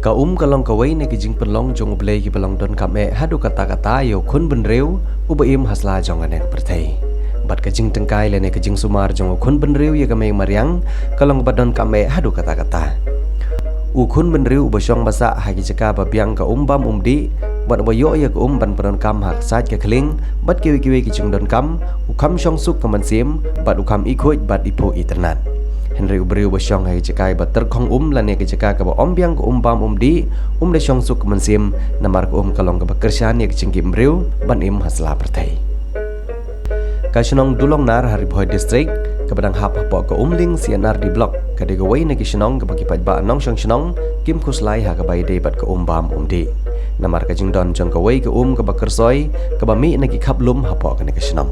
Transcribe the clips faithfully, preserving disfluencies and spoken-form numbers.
Ka um ka long kawei na ki jingpynlong jong U Blei kiba long donkam eh haduh katta katta ïa u khun bynriew uba im ha sla jong kane ka pyrthei. Bad ka jingtyngkai lane ka jingsumar jong u khun bynriew ïa ka mei mariang ka long kaba donkam eh haduh katta katta. U khun bynriew uba shong ba sah ha ki jaka ba biang ka um bam um dih, bad uba ïoh ïa ka um ban pyndonkam ha ka sait ka khlieng bad kiwei kiwei ki jingdonkam, u kham shong suk ka mynsiem bad u kham ikhuid bad iphuh itynnad. Hynrei u briew uba shong ha ka jaka ba tyrkhong um lane ka jaka kaba ym biang ka um bam um dih, um da shong suk ka mynsiem, namar ka um ka long kaba kyrshan ïa ka jingkit briew ban im ha sla pyrthei. Ka shnong Dulongnar ha Ri Bhoi District, kaba dang hap hapoh ka Umling C and R D Block, ka dei kawei na ki shnong kaba ki paidbah nongshong shnong kim khuslai ha kaba ïadei bad ka um bam um dih. Namar ka jingdon jong kawei ka um kaba kyrsoi, kaba mih na ki khap lum hapoh kane ka shnong.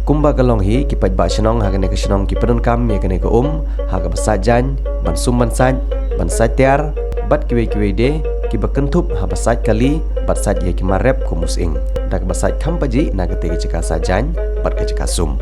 Kumba ka long hi, ki paidbah shnong ha kane ka shnong ki pyndonkam ïa kane ka um ha kaba sait jaiñ, ban sum ban sait, ban sait tiar, bad kiwei kiwei de kiba kynthup haba sait kali bad sait ïa ki mar rep kum u sying, da kaba sait kham pajih na katei ka jaka sait jaiñ bad ka jaka sum.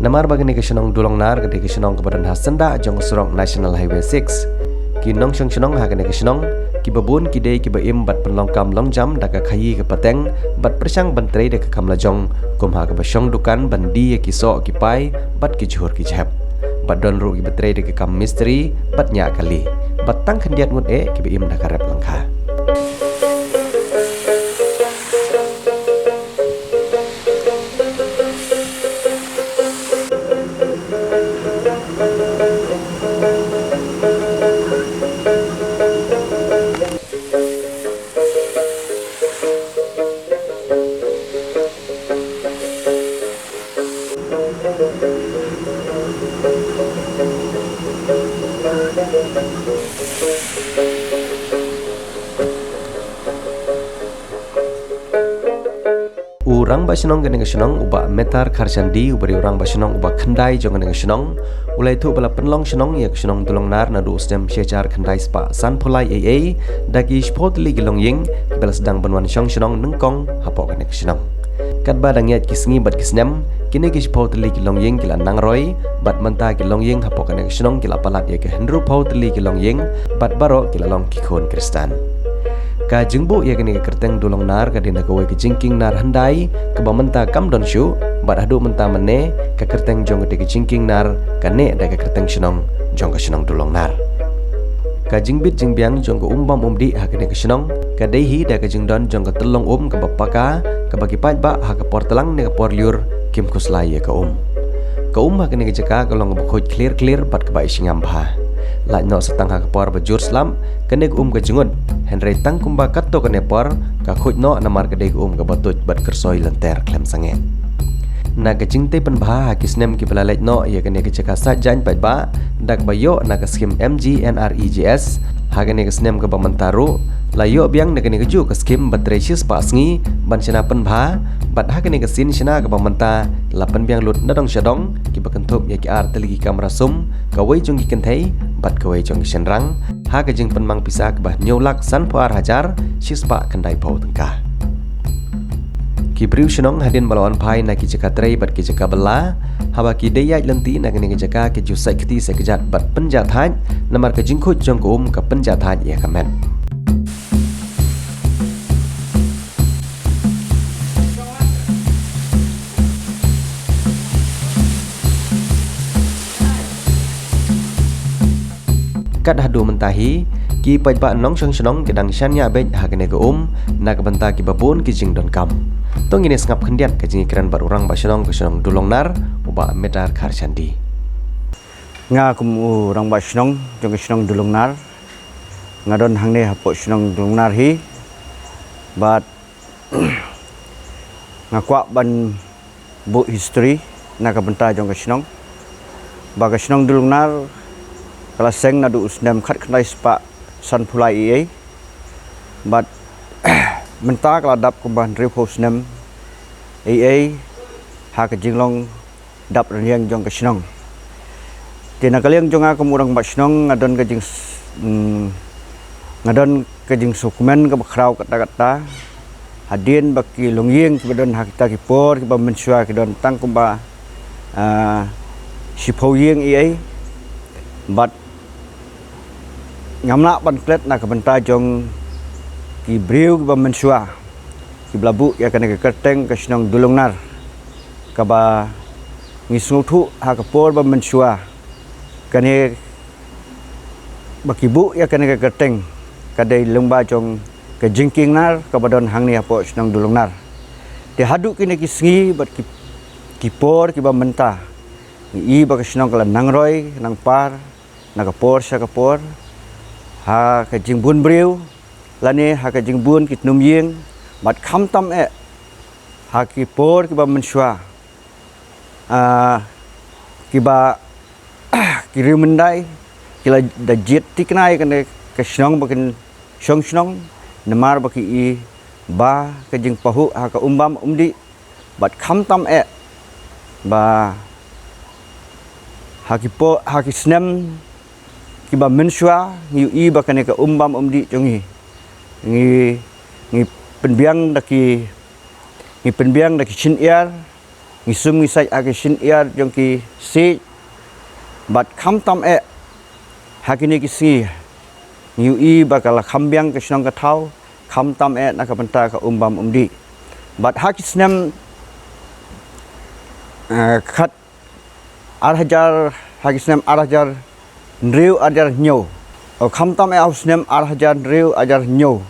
Namar ba kane ka shnong Dulongnar ka dei ka shnong kaba don ha syndah jong ka surok National Highway six, ki nongshong shnong ha kane ka shnong kiba bun ki dei kiba im bad pynlong kam long jam da ka khaïi ka pateng bad pyrshang ban trei da ka kam lajong, kum ha kaba shong dukan ban die ïa ki soh ki pai bad ki jhur ki jhep. Bad don ruh kiba trei da ka kam mistri bad ñiah kali. Bad tang khyndiat ngut eh kiba im da ka rep lyngkha. U rangbah shnong kane ka shnong, u Bah Metar Kharshandi, uba dei u rangbah shnong uba khyndai jong kane ka shnong, u la ïathuh ba la pynlong shnong ïa ka shnong Dulongnar naduh u snem shi hajar khyndai spah sanphew lai ei ei da ki shiphew tylli ki longïing kiba la sdang ban wan shong shnong nyngkong hapoh kane ka shnong. Katba dang ïaid ki sngi bad ki snem, kine ki shiphew tylli ki longïing ki la nang roi, bad mynta ki longïing hapoh kane ka shnong ki la palat ïa ki hynriewphew tylli ki longïing, bad baroh ki la long ki khun Khristan. Ka jingbuh ïa kane ka kyrteng Dulongnar ka dei na kawei ka jingkieng nar hyndai kaba mynta kam don shuh, bad haduh mynta mynne ka kyrteng jong katei ka jingkieng nar ka neh da ka kyrteng shnong jong ka shnong Dulongnar. Ka jingbit jingbiang jong ka um bam um dih ha kane ka shnong ka dei hi da ka jingdon jong ka tyllong um kaba paka, kaba ki paidbah ha ka por tlang ne ka por lyiur kim khuslai ïa ka um. Ka um ha kane ka jaka ka long kaba khuid khlir khlir bad kaba ishngam bha. Lait noh sa tang ha ka por ba jur slap, kane ka um ka jngut, hynrei tang kumba katto katne por, ka khuid noh namar ka dei ka um kaba tuid bad kyrsoi lynter khlem sangeh. Na ka jingtei pynbha ha ki snem kiba la leit noh ïa kane ka jaka saitjaiñ paidbah, da kaba ïoh na ka skhim M G N R E G S, ha kane ka snem kaba mynta ruh, la ïoh biang na kane kajuh ka skhim ba trei shispah sngi, ban shna pynbha, bad ha kane ka sien shna kaba mynta, la pynbiang lut na dong sha dong, kiba kynthup ïa ki ar tylli ki kamra sum, kawei jong ki kynthei, bad kawei jong ki shynrang, ha ka jingpynmang pisa kaba hynñiew lak sanphew ar hajar, shispah khyndaiphew tyngka. Ki briew shnong hadien ba la wan phai na ki jaka trei bad ki jaka bylla, haba ki dei ïaid lynti na kane ka jaka ki ju sait kti sait kjat bad pynjah thait, namar ka jingkhuid jong ka um ka pynjah thait ïa ka met. Kat haduh mynta hi, ki paidbah nongshong shnong ki dang shaniah beit ha kane ka um, na ka bynta kiba bun ki jingdonkam. To ngin ïa sngap khyndiat ka jingïakren bad u rangbah shnong ka shnong Dulongnar, u Bah Medar Kharshandi. Nga kum u rangbah shnong jong ka shnong Dulongnar, nga don hangne hapoh shnong Dulongnar hi, bad nga kwah ban buh history na ka bynta jong ka shnong. Ba ka shnong Dulongnar ka la seng naduh u snem khatkhyndai spah sanphew lai ei ei. Bad mynta ka la dap kumba hynriewphew snem ei ei ha ka jinglong dap rynïeng jong ka shnong. Te na ka liang jong nga kum u rangbah shnong nga don ka jing s-, mm, nga don ka jingsngewkmen kaba khraw katta katta. Hadien ba ki longïing kiba don ha kita ki por kiba mynshuwa ki don tang kumba, ah, shiphew ïing ei ei. Bad ngam lah ban klet na ka bynta jong ki briew kiba mynshuwa kiba la buh ïa kane ka kyrteng ka shnong Dulongnar. Kaba ngi sngewthuh ha ka por ba mynshuwa, kane ba ki buh ïa kane ka kyrteng ka dei lyngba jong ka jingkieng nar kaba don hangne hapoh shnong Dulongnar. Te haduh kine ki sngi bad ki, ki por kiba mynta, ngi i ba ka shnong ka la nangroi nangroi na ka por sha ka por, ha ka jingbun briew lane ha ka jingbun ki tnum ïing, bad khamtam eh ha ki por kiba mynshuwa, ah, kiba ki riewmyndai ki la da jied thikna ïa kane ka shnong ba kin shong shnong, namar ba ki i ba ka jingpahuh ha ka um bam um dih, bad khamtam eh ba ha ki por, ha ki snem kiba mynshuwa ngi ïohi ba kane ka um bam um dih jong ngi, ngi, ngi pynbiang da ki, ngi pynbiang da ki shin ïar, ngi sum ngi sait ha ki shin ïar jong ki siej. Bad khamtam eh ha kine ki sngi ngi ïohi ba ka la kham biang ka shnong ka thaw, khamtam eh na ka bynta ka um bam um dih. Bad ha ki snem, eh, khat ar hajar, ha ki snem ar hajar hynriew ar hajar hynñiew, o khamtam eh ha u snem ar hajar hynriew ar hajar hynñiew,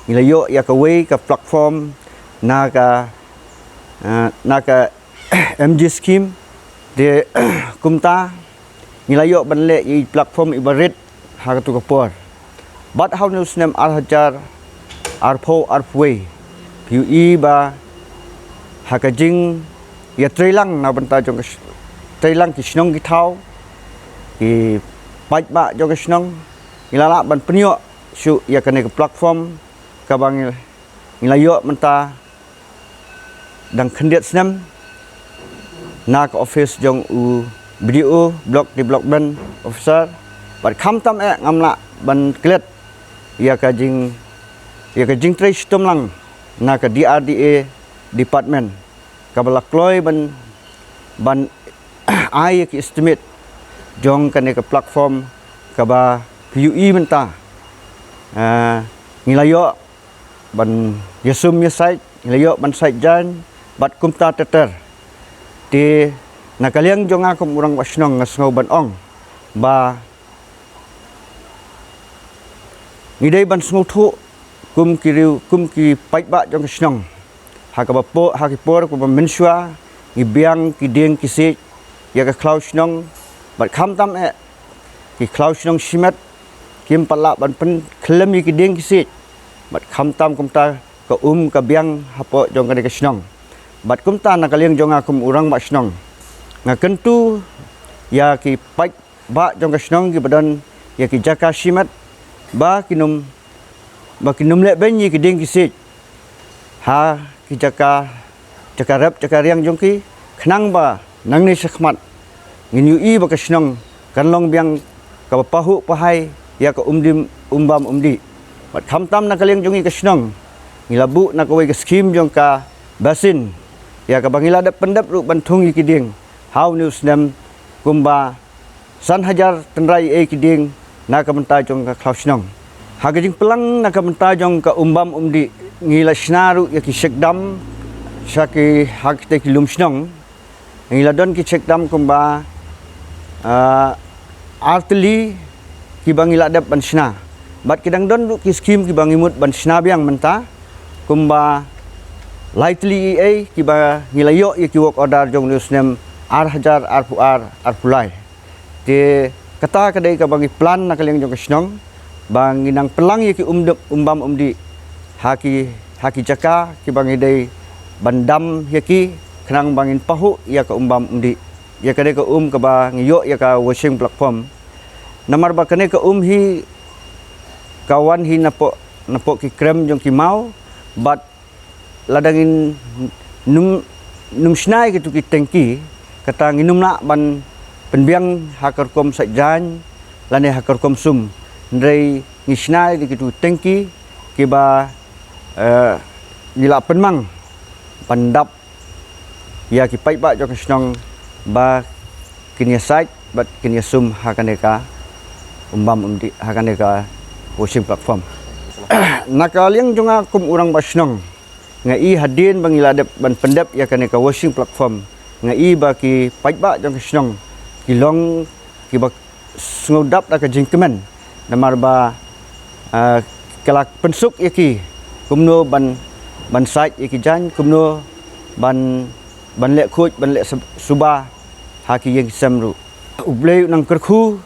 ngi la ïoh ïa kawei ka platform na ka, eh, na ka M G scheme. Te kumta ngi la ïoh ban leh ïa i platform iba rit ha katu ka por. Bad ha une u snem ar hajar arphew arphew wei, phi ïohi ba ha ka jingïatreilang na bynta jong ka sh-, treilang ki shnong ki thaw, ki paidbah jong ka shnong, ngi la lah ban pynïoh shuh ïa kane ka platform kaba ngi, ngi la ïoh mynta dang khyndiat snem na ka office jong u B D O, Block Development Officer. Bad khamtam eh ngam lah ban klet ïa ka jing, ïa ka jingtrei shitom lang na ka D R D A department, kaba la kloi ban, ban ai ïa ki estimate jong kane ka platform kaba phi ïohi mynta. Ah, ngi la ïoh ban ïasum ïasait, ngi la ïoh ban sait jaiñ bad kumta ter ter. Te na ka liang jong nga kum u rangbah shnong nga sngew ban ong ba ngi dei ban sngewthuh kum ki riew, kum ki paidbah jong ka shnong. Ha kaba por, ha ki por kaba mynshuwa ngi biang ki dieng ki siej ïa ka khlaw shnong, bad khamtam eh ki khlaw shnong shimet kim pat lah ban pynkhlem ïa ki dieng ki siej. Bad khamtam kumta ka um ka biang hapoh jong kane ka shnong. Bad kumta na ka liang jong nga kum u rangbah shnong, nga kyntu ïa ki paidbah jong ka shnong kiba don ïa ki jaka shimet ba kin ym, ba kin ym leh beiñ ïa ki dieng ki siej ha ki jaka, jaka rep jaka riang jong ki, khnang ba nangne shakhmat ngin ïohi ba ka shnong kan long biang kaba pahuh pahai ïa ka um dim, um bam um dih. Bad khamtam na ka liang jong ngi ka shnong, ngi la buh na kawei ka skhim jong ka basin ïa kaba ngi la dep pyndep ruh ban thung ïa ki dieng ha une u snem, kumba san hajar tynrai ei ki dieng na ka bynta jong ka khlaw shnong. Ha ka jingpynlang na ka bynta jong ka um bam um dih, ngi la shna ruh ïa ki check dam sha ki, ha kitei ki lum shnong. Ngi la don ki check dam kumba, ah, ar tylli kiba ngi la dep ban shna. Bad ki dang don ruh ki skhim kiba ngi mut ban shna biang mynta, kumba lai tylli ei ei kiba ngi la ïoh ïa ki work order jong une u snem ar hajar arphew ar arphew lai. Te kata ka dei kaba ngi plan na ka liang jong ka shnong, ba ngi nang pynlang ïa ki um dep, um bam um dih ha ki, ha ki jaka kiba ngi dei ban dam ïa ki, khnang ba ngin pahuh ïa ka um bam um dih. Ïa ka dei ka um kaba ngi ïoh ïa ka washing platform. Namar ba kane ka um hi ka wan hi napoh, napoh ki krem jong ki maw, bad lada ngin nym, nym shna ïa kitu ki tengki, kata ngin nym lah ban pynbiang ha ka rukom sait jaiñ lane ha ka rukom sum. Hynrei ngi shna ïa kitu ki tengki kiba, eh, ngi la pynmang ban dap ïa ki paidbah jong ka shnong ba kin ïa sait bad kin ïa sum ha kane ka um bam um dih, ha kane ka washing platform. Na ka liang jong nga kum u rangbah shnong, nga i hadien ba ngi la dep ban pyndep ïa kane ka washing platform, nga i ba ki paidbah jong ka shnong ki long kiba sngewdap da ka jingkmen. Namar ba, ah, ka la pynsuk ïa ki kumno ban, ban sait ïa ki jaiñ, kumno ban, ban leh khuid, ban leh sub-, suba ha ki ïing ki sem ruh. U Blei u nang kyrkhu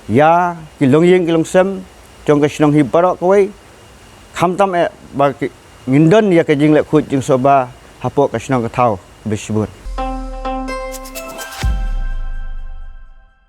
ïa ki longïing ki longsem jong ka shnong hi baroh kawei, khamtam eh ba ki, ngin don ïa ka jingleh khuid jingsuba hapoh ka shnong ka thaw. Khublei shibun.